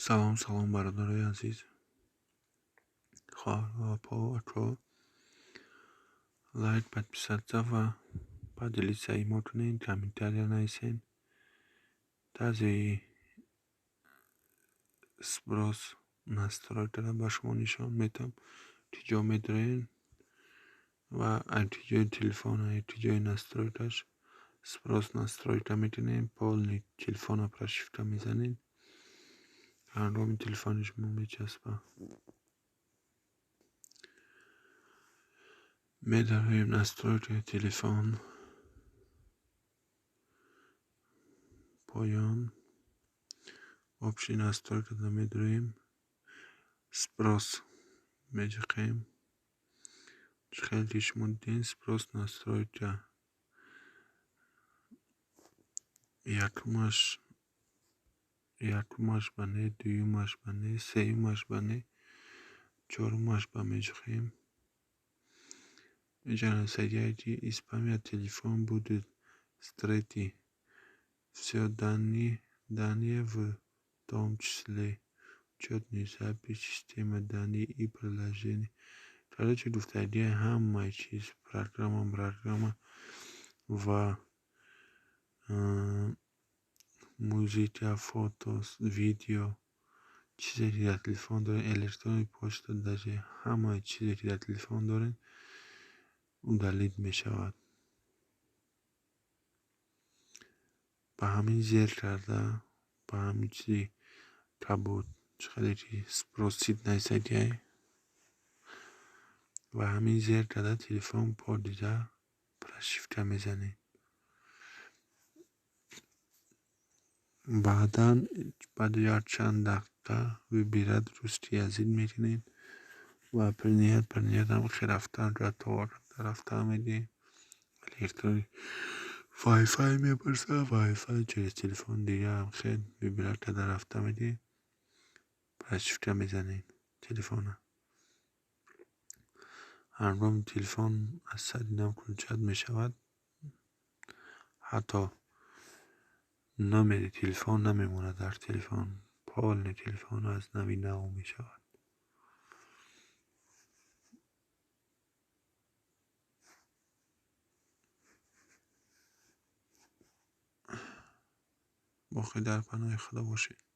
Салом, салом, бародарои азиз, хоҳару апо, ако. Лайк, подписаться ва поделиться имо кунед, комментария нависед. Тарзи сброс настройкаро ба шумо нишон медиҳам. Чӣ ҷо медоред ва ҷои телефон, ҷои настройкаш сброс настройка мекунед, полный телефонро прошивка мезанед. Ҳангоми телефони шумо мечаспад. Медароем настройкаи телефон, поён, общий настройкада медароем, сброс меҷиқем. Хеле ки шумо дидем, сброс настройка якумаш ба не, дуюмаш ба не, сеюмаш ба не, чорумаш ба меҷиқем. Инҷа нависагиае ки из памяти телефон будет стерты все данные, в том числе учётные записи, системные данные и приложения. Короче, гуфтагиае ҳамаи чиз, программа ва музыка, фото, видео, чизе ки дар телефон доред, электронный почта, даже ҳамаи чизе ки дар телефон доред, удалить мешавад. Ба ҳамин зер карда, ба ҳамин чизи кабуд, чӣ қадар ки сбросить нависагиае, ва ҳамин зер карда телефон подида прошивка мезанед. Баъдан баъди якчанд дақиқа выбирать русский язык мекунед ва принять ҳам рафтан рафта медиҳед. Электрони Wi-Fi мепурсад, Wi-Fi через телефон дига ҳам хел выбирать карда рафта медиҳед. Прошивка мезанед телефонро. Ҳангоми телефон аз сари нав включать мешавад, ҳатто номери телефон намемонад дар телефон. Полный телефон аз нави нав мешавад. Боқӣ дар паноҳи Худо бошед.